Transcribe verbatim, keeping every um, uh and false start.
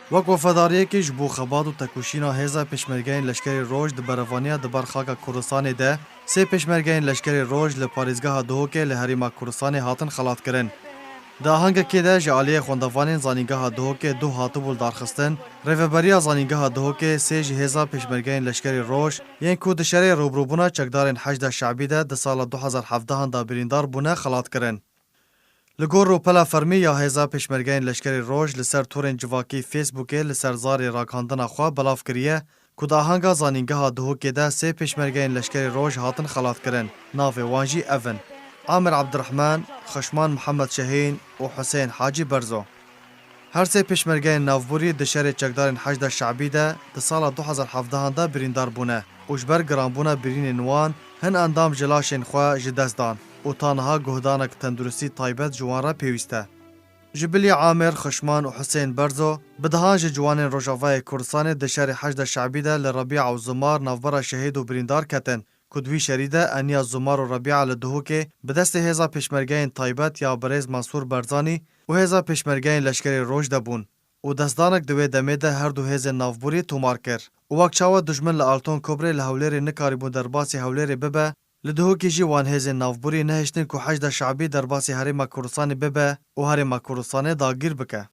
Wek wefedariyekê ji bo xebat û tekoşîna hêza pêşmergeyên leşkerê roj di berevaniya di ber xaka Kurdistanê de, sê pêşmergeyên leşkerê roj li parêzgeha Duhokê li herêma Kurdistanê hatin xelatkirin. Di ahengekê de ji aliyê xwendevanên Zanîngeha Duhokê duh hatibû lidarxistin, Rêveberiya Zanîngeha Duhokê sê ji hêza pêşmergeyên leşkerê roj yên ku di şerê rûbirûbûna çekdarên Heşda Şebî de di sala du hezar hevdehan de birîndar bûne xelat kirin. Li gor rûpela fermî ya hêza pêşmergeyên leşkerê roj li ser torên civakî Facebookê li ser zarê ragihandina xwe belav kiriye ku di ahanga Zanîngeha Duhokê de sê pêşmergeyên leşkerê roj hatin xelatkirin. Navê wan jî ev in: Amir Abdurrahman, Xişman Mihemed Şehîn û Husên Hacî Berzo. Her sê pêşmergeyên navborî di şerê çekdarên Heşda Şebî de di sala du hezar hevdehan de birîndar bûne û ji ber giranbûna birînên wan hin endam ji laşên xwe ji dest dan û ta niha guhdanek tenduristî taybet ji wan re pêwîst e. Ji bilî Amir, Xişman û Husên Berzo, bi dehan ji ciwanên Rojavayê Kurdistanê di şerê Heşda Şebî de li Rebîa û Zumar navbera şehîd û birîndar ketin ku di wî şerî de Eniya Zumar û Rebîa li Duhokê bi destê hêza pêşmergeyên taybet ya birêz Mansûr Berzanî û hêza pêşmergeyên leşkerê roj de bûn û destdanek di wê demê de her du hêzên navborî tomar kir û wek çawa dijmin li Alton Kobrê li Hewlêrê nikarîbûn derbasî Hewlêrê bibe, li Duhokê jî wan hêzên navborî nehiştin ku Heşda Şebî derbasî herêma Kurdistanê bibe û herêma Kurdistanê dagîr bike.